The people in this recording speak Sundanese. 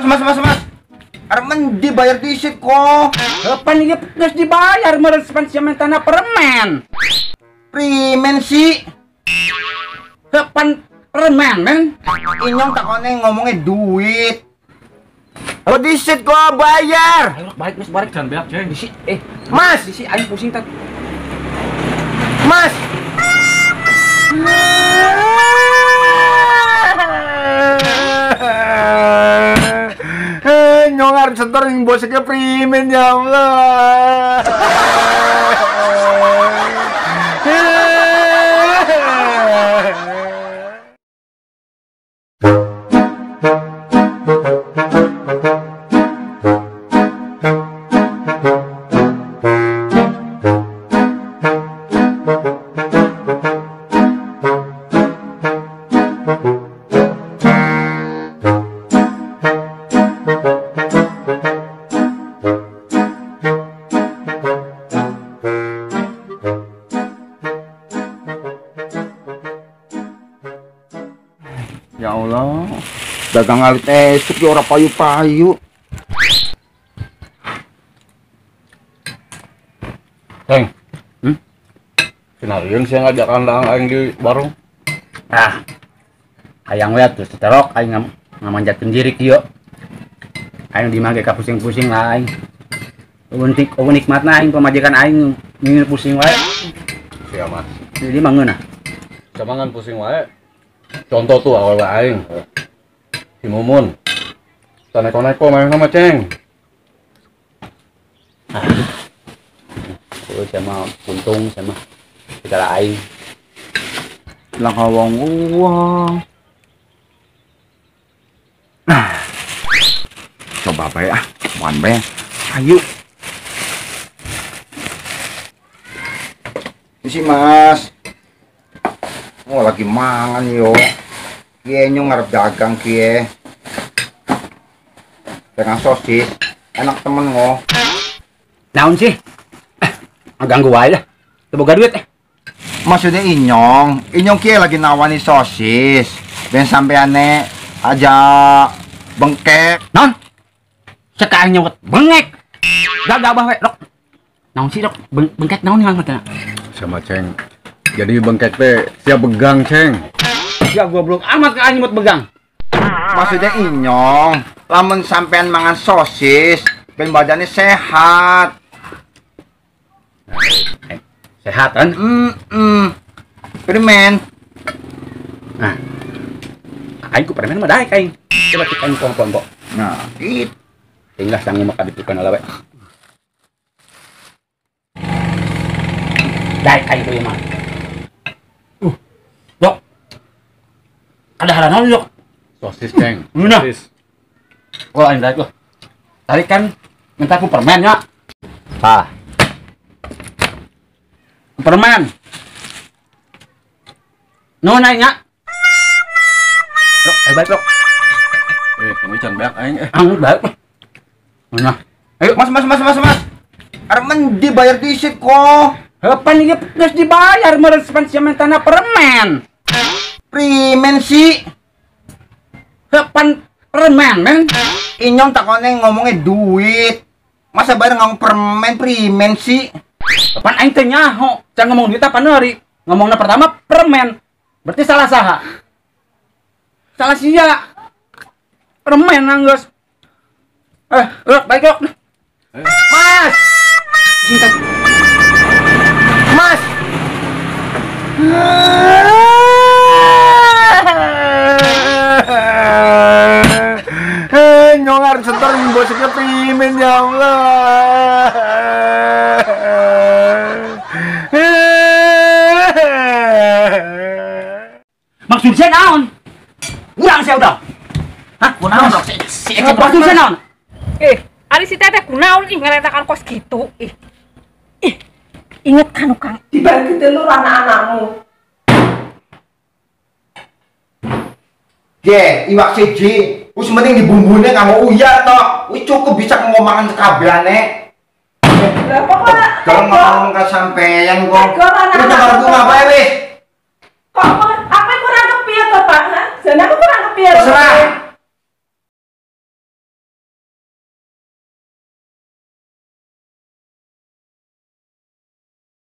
Mas, mas, mas. Arep mendi bayar disit kok. Pan ieu geus dibayar meureun pan sia mentana permen. Primen sih. Pan permen men. Inyong takone ngomongnya duit. Kalau disit kok bayar. Ayo balik mas, balik jangan beak ceng. Disit Mas, disit aing pusing tak. Mas. Nyong arep setor ning boseke primen ya Allah. Ya Allah, dagang alit esuk ya ora payu-payu. Ceng, Kenalin sih ngajak kandang aing di warung. Ah, hayang we atuh seterok aing ngamanjatkeun diri kieu. Aing di mah ge kapusing-pusing lah aing. Eueuh nikmatna aing pamajikan aing ngeureun pusing wae. Sia mas. Jadi mah ngeunah. Camangan pusing wae. Contoh tuh awal aing. Si Mumun. Taneko-neko main sama Ceng. Ah. Oh, sama untung sama segala aing. Lah wong uang. Nah. Coba bae ah, wan bae. Ayo. Isi Mas. Oh lagi mangan yo. Kie nyong ngarep dagang kie. Dagang sosis. Enak temen ngo. Naon sih? Ganggu wae lah. Teu boga duit. Maksudnya inyong, inyong kie lagi nawani sosis. Ben sampeane aja bengkek. Non? Cek aing nyewet bengek. Gagabah we, Dok. Naon sih, Dok? Bengkek naon yang maksudnya? Sama Ceng. Jadi bengkek teh siap begang, Ceng. Ya goblok amat ke aing nyebut begang. Maksudnya inyong, lamun sampean mangan sosis, ben badannya sehat. Sehat kan? Permen. Nah. Aing ku permen mah daek aing. Coba cek aing kelompok. Nah, gitu. Tinggal sangu mah kabitukan ala we. Daek aing ku ieu mah. Dok. Ada halangan Dok. Sosis, Ceng. Nah. Sosis. Oh, aing daek loh. Tadi kan minta ku permen ya. Ah. Permen. Nuhun aing nya. Dok, ayo balik, Dok. Kami can beak aing Ang balik. Nah. Ayo, Mas, mas, mas, mas, mas. Arep mendi bayar disit kok. Pan ieu geus dibayar meureun pan sia mentana permen. Primen sih. Pan permen men. Inyong takone ngomongnya duit. Masa bayar ngomong permen primen sih? Pan aing teh nyaho, can ngomong duit apa neuri. Ngomongna pertama permen. Berarti salah saha? Salah sia. Permen anggeus. Rok, baik Rok. Mas. Cinta. Mas. Nyong arep setor ning boseke primen ya Allah. Maksud saya naon? Urang saya udah. Hah? Kunaon Dok? Si Ece maksud saya naon? Ari si teteh kunaon ih ngaretakan kos gitu. Ih. Ih. Ingat kan Kang, dibagi telur anak-anakmu. Ye, iwak siji. Wis mending dibumbune kanggo uyah tok. Wis cukup bisa ngomongan sekabehane. Lah kok Kalau ngomong ka sampean kok. Wis arep ngapain wis? Kok aku kurang kepiye to, Pak? Hah? Jan aku kurang kepiye. Terserah.